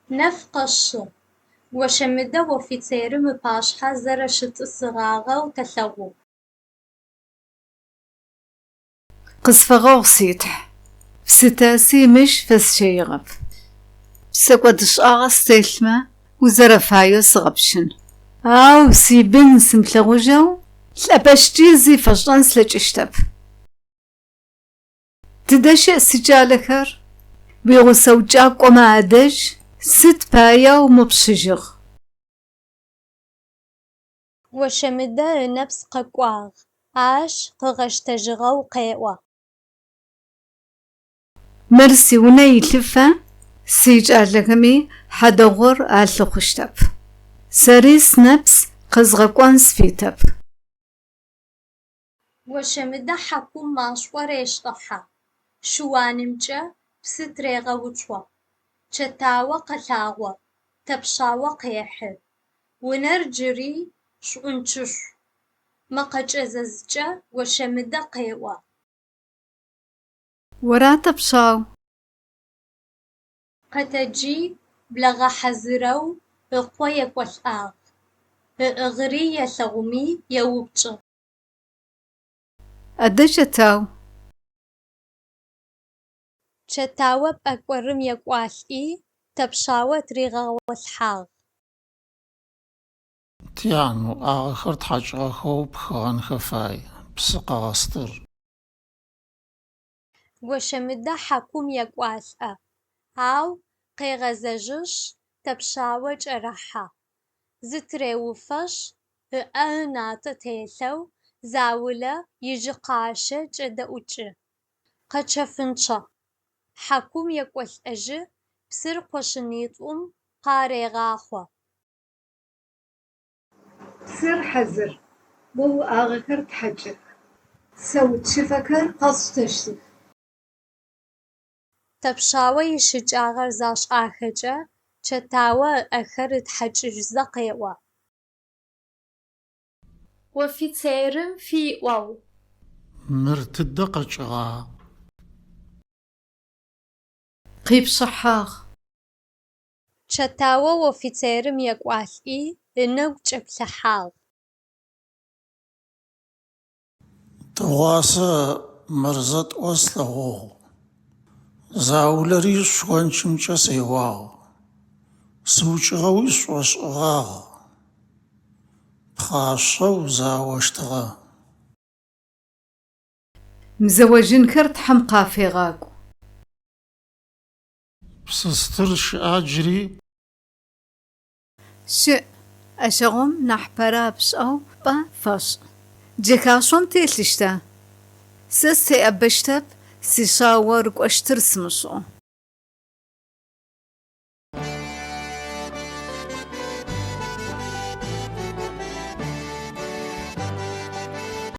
Нэф къэшъы. Гощэмыдэ офицерым ыпашъхьэ зэрэщытӏысыгъагъэу тэлъэгъу. Къысфэгъэгъу, си Тхь, псы таси мыщ фэсщэигъэп. Псэкӏодышӏагъэ стелъмэ, узэрэфаеу сыгъэпщын. Ау сибын сымылъэгъужьэу лӏэпэщкӏи зи фэсшӏэн слъэкӏыщтэп. Тыдэ щыӏ сикӏалэхэр? Уигъусэ укӏакӏомэ адэжь сыд пае умыпщыжьыгъ? Гощэмыдэ ынэпс къэкӏуагъ, ащ къыгъэщтэжьыгъэу къеӏо. Мыр сиунэ илъыфэ сикӏалэхэми хьадэгъур алъыхъущтэп. Сэри сынэпс къэзгъэкӏон сыфитэп. Гощэмыдэ хьакум машӏо решӏыхьэ, щыуанымкӏэ псы тырегъэуцо. Чэтао къэлъагъо, Тэпшъао къехьы. Унэр джыри шӏункӏышъу. Мэкъэ кӏэзэзкӏэ Гощэмыдэ къеӏо. Ора Тэпшъау? Къэтэджи, блэгъэ хьазырэу ыкъо екӏолӏагъ. Ыӏыгъыри елъэгъуми еупчӏы. Адэ Чэтау? Чэтао пӏэкӏорым екӏуалӏи, Тэпшъао тыригъэгъолъхьагъ. Тян, уӏагъэхэр тхьакӏыгъэхэу пхыгъэнхэ фай, псы къэгъэстыр. Гощэмыдэ хьакум екӏуалӏэ, ау къегъэзэжьышъ Тэпшъао кӏэрэхьэ. Зытыреуфэшъ, ыӏэ ынатӏэ телъэу заулэ ижьыкъащэ кӏэдэӏукӏы. Къэчэфынчъэ. Хьакум екӏолӏэжьы, псыр къошынитӏум къарегъахъо. Псыр хьазыр, мо уӏагъэхэр тхьакӏых, сэ уц чыфэхэр къэсштэщтых. Тэпшъао ищыкӏагъэр зашӏахэкӏэ, Чэтао ыӏэхэр ытхьакӏыжьызэ къеӏо. Офицерым фиӏоу. Мыр тыдэ къэкӏыгъа? Къипшӏыхьагъ. Чэтао офицерым екӏуалӏи ынэгу кӏэплъыхьагъ. Тыгъуасэ мыр зэ-тӏо слъэгъугъ. Заулэри шхончымкӏэ сеуагъ. Сыукӏыгъэуи сшӏошӏыгъагъ. Пхъашэу заощтыгъэ. Мызэожьынхэр Тхьэм къафегъакӏу. Псы стыр щыӏа джыри? Щыӏ. Ащыгъум нахь пэрапшӏэу пӏэ фэшӏ. Джэхашъом телъыщта? Сэ сытеӏэбэщтэп, сишъао рыкӏощтыр сымышӏэу.